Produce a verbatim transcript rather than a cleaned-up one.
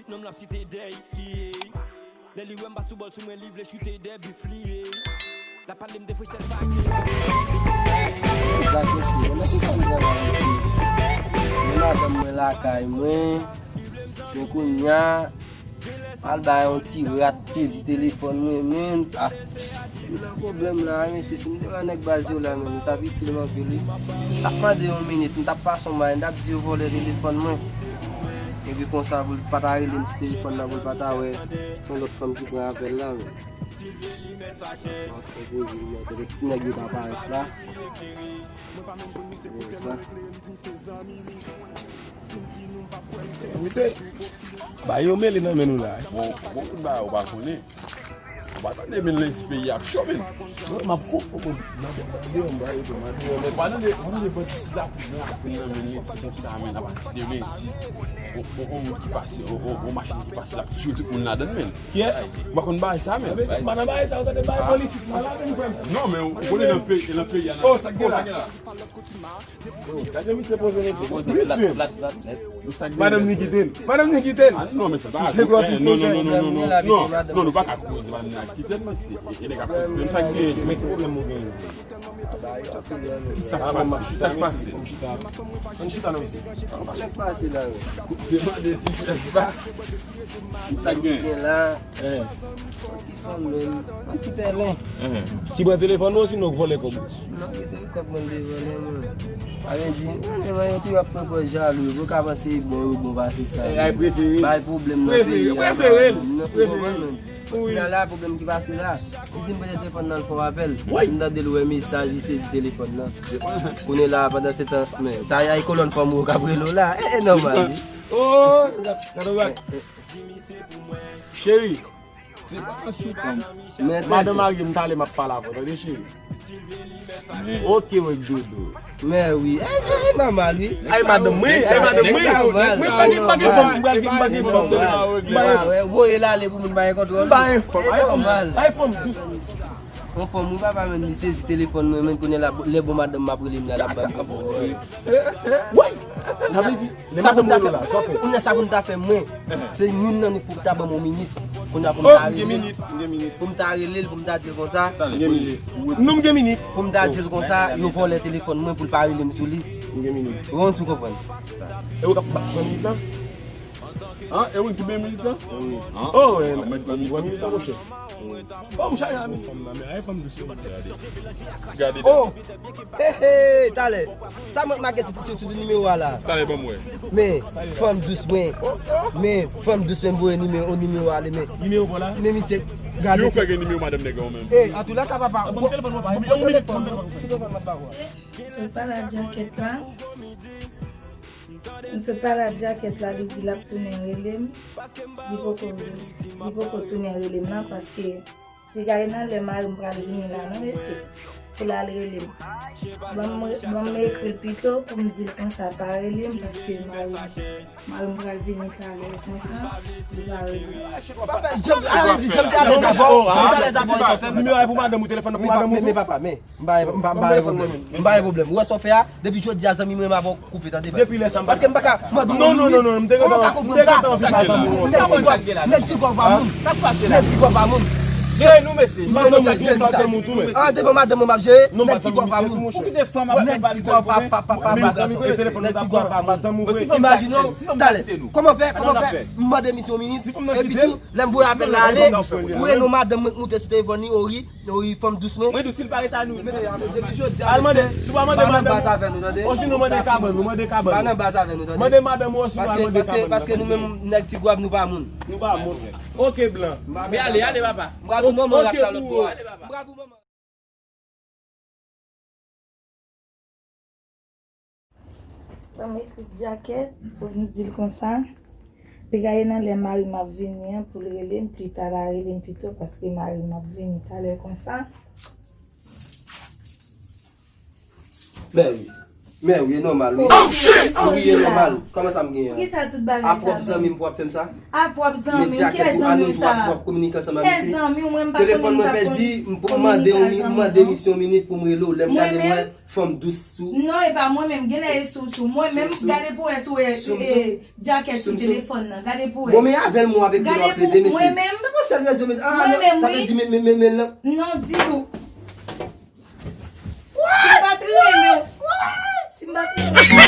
Nonm lan ap site dèy li ye. Lè li wè m pa sou bòl sou mwen, li vle choute dè bif li ye. L ap pale m de frechè l pa ke. Zak mesye, nan ki sa m pran la mesye? Men madanm mwen lakay mwen. Men kounye a, al bay yon ti rat sezi telefòn mwen, men. Ah, nou nan pwoblèm la, mesye. Si m te wè nèg baz yo la, men, nou t ap itil m anpil, wi. M t ap mande yon minit, m t ap pase yon bay, m t ap di yo vòlè telefòn mwen. Epi konsa, pou l pa ta rele m sou telefòn nan, pou l pa ta wè se yon lòt fanm ki pran apèl la, men. Sa se yon konpoze, men, kote ti nèg yo ta parèt la. Wè sa. Misye, ba yo mele nan men nou la. Bon, bon, tout bagay ou pa konnen. Ou pa tande men lendi peyi ap cho, men. M ap kou, kou, kou. Ou pa tande, ou pa tande bandi sila pou bon ap vin nan men lendi konsa, men, apati de lendi. Ou, ou, ou moun ki pase, ou, ou, ou machin ki pase, l ap tire tout moun ladan l, men. Kiyès? Ou pa konn bagay sa, men. Mwen nan bagay sa, ou tande bagay politik, mwen la, men, frè m. Non, men ou konnen nan peyi, nan peyi a, nan. Oh, sa k gen la? Gade misye poze nèg yo. Madanm ni kite l. Madanm ni kite l. Misye twò pis. Non, non, non, non, non, nou pa ka koze madanm ni kite l, mesye. E nèg ap koze menm sa ki gen. Men ki pwoblèm ou genyen? Ki sa k pase? Ki sa k pase? Ann chita non mesye. Ann chita non mesye. Ann chita non mesye. Se mande ti chèz ba. Sa k gen? Yon ti fanm menm, yon ti pèlen. Ki pran telefòn mwen osinon k vòlè kòb ou? Non, se te kòb mwen te vòlè mwen. Sa vle di, mwen menm yo tou ap fè pwè jalou, yo ka panse bon yo bon pase sa. Bay pwoblèm nan peyi a. Ou konprann menm? Kounye a la pwoblèm ki pase la. Li di m pran telefòn nan l fè yon apèl. M tande l wè mesaj, li sezi telefòn nan. Kounye la pandan se tan, men sa y a kolòn fanm ou k ap rele w la. E, e nòmal wi. Oh, gade w ak. Cheri, se pa yon sou fanm. Madan mari m talè m ap pale avè w, tande cheri. Ok, wè dodo. Men wi, e, e, e nòmal wi. Ay madanm mwen, ay madanm mwen. Mwen pa gen, pa gen fanm, mwen pa gen, pa gen fanm. Voye l ale pou moun pa gen kontwòl. M pa gen fanm, ay fanm, ay fanm dous. Yon fanm wi papa, men li sezi telefòn mwen, men kounye a la, lè bon madanm m ap rele m la, l ap ban m. Woy! Sa vle di, lè madanm ou rele w la, sa w fè? Kounye a sa pou m ta fè mwen, se youn nan nou pou ta ban m yon minit. Kounye a pou m ta rele l, pou m ta rele l, pou m ta di l konsa. Non, m gen minit. Pou m ta di l konsa, yo vòlè telefòn mwen pou l pa rele m sou li. M gen minit. Ou konn si w konprann. E ou k ap pran minit lan? An, e ou ki gen minit lan? Oh, e, ou pran minit lan, monchè. Oh, m chaje a minit. Fanm nan, men, ay fanm dous yo. Gade. Oh! He, he, talè. Sa mwen make sou, sou, sou nimewo a la. Talè ban m wè. Men, fanm dous mwen. Men, fanm dous mwen voye nimewo, nimewo ale, men. Nimewo pa w la? Men misye, gade. Ki ou fè gen nimewo madanm nèg ou menm? E, an tou lè ka papa. Ban m telefòn mwen, papa. Ban m telefòn mwen, ban m telefòn mwen, papa. Sou pala djakèt la. M sot pale a djakèt la, li di l ap tounen rele m. Li poko, li poko tounen rele m nan paske li gade nan lè mari m pral vini la non mesye. Pou l al rele m. Ban m, ban m ekri l pito pou m di l konsa pa rele m paske mari m, mari m pral vini talè konsa, li pa rele m. Papa, jan m te alèz avè w, jan m te alèz avè w, sa fè m. Nimewo a pou madanm ou, telefòn nan pou madanm ou tou? Men papa, men. M pa, m pa, m pa gen pwoblèm. M pa gen pwoblèm. Ou wè sa w fè a? Depi jodi a, zanmi mwen, m ap koupe, tande, baz. Depi lè sa, m pa. Paske m pa ka mande w yon minit. Non, non, non, non, m te gentan, m te gentan anvi pale avè w. Nèg di gòl pa moun. Nèg di gòl pa moun. Nèg di gòl pa moun. Dèyè nou, mesye. M pa nan manje, m pa zanmi w tou, mesye. Ah, devan madanm mwen m ap jere, nèg di gòl pa moun. Ou kite fanm ap pale. Nèg di gòl pa, pa, pa, pa, pa, pa, nèg di gòl pa moun. Imajine w, talè. Kòman fè, kòman fè, m mande misye yon minit, epi tou, lè m voye apèl la ale, ou wè non madanm mwen k moute sou telefòn li, ori, ori fanm dous mwen. Mwen di w si l pa ret a nou, mesye, depi jodi a, al mande, si w pa mande madanm ou, osinon mande kabann, nou mande kabann. Pa nan baz avè nou, tande. Mande madanm ou, osinon al mande kabann. Paske nou menm, nèg Ti Gwav, nou pa moun. Nou pa moun. Ok, blan. Men ale, ale, papa. M pral pou manman w rap sa lòt bò, ale, papa. M pral pou manman. Ban m ekri djakèt pou m di l konsa. Piga e nan lè mari m ap vini an pou l rele m, pita l a rele m pito paske mari m ap vini talè konsa. Bèl wi. Men wi, e nòmal wi. Oh, shit! Wi, e nòmal. Kòman sa m genyen? Poukisa tout bagay A pwòp sa? Zanmi m pou ap fè m sa? A pwòp Met zanmi, djakèt kiyès pou annou zanmi sou ap sa? Pou ap kominike ansanm Kiyès avè misye. Zanmi w? Mwen m pa Telefòn konnen mwen pa pèdi, konnen. m pou mande yon mi- m mande misye yon minit pou m rele w. Lè m Mwen gade menm? Mwen fanm dous sou. Non, e pa mwen menm, genlè e sou sou. Mwen menm, Sou- gade pou wè si w e sou- e, djakèt sou sou- telefòn nan. Gade pou Bon, wè. men avè l mwen avèk Gade nou ap pou plede, mwen mesye. menm. Se pa sèl rezo, mesye. Ah, Mwen non, menm, sa wi. Vle di men men men men lan. Non, ditou. Si m pa t renmen w. Si m pa t renmen w.